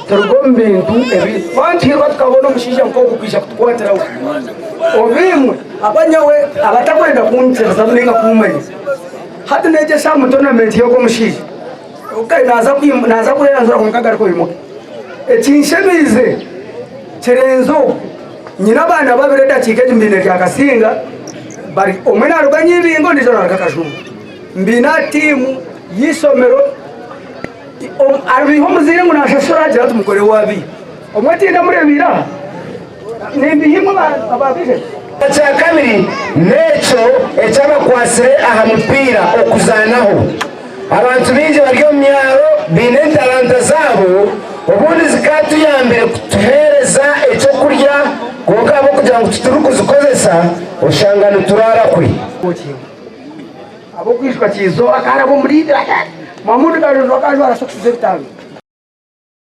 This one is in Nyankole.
Turuga omu bintu ebi twantuhirwa tukabona omushaija nk'ogu kwija kutukwatiraho. Obu imwe abanyawe abatakwenda kunyikiriza ninga kuumanya. Hati negyesa omu tournament y'ogu omushaija. Okay, naaza naaza kweyanjura kwonka agaruke oyimuke. Ekinshemeize kirenze oku nyine abaana babiri edakiika egi mbaine Ryakasinga bari omwe naruga Nyibingo ondiijo naruga Kajumba. Mbaine aha tiimu y'eishomero aribiiha omuzaire ngu nashashura agira ati mukore waabiiha. Omwe tindamureebeire aha nimbiiha imwe aba Vision. Ekyakabiri n'ekyo ekyabakwatsire aha mupiira okuzaanaho. Abantu baingi bari omu myaro baine entalanta zaabo obundi zikaatuyambire kutuheereza eky'okurya kwonka ahabw'okugira ngu titurikuzikozesa oshanga nituraara kwe. Ab'okwijuka kiizooba akaraba omuri Mahmoud Kalonzo akajwara sokisi z'ebitanga.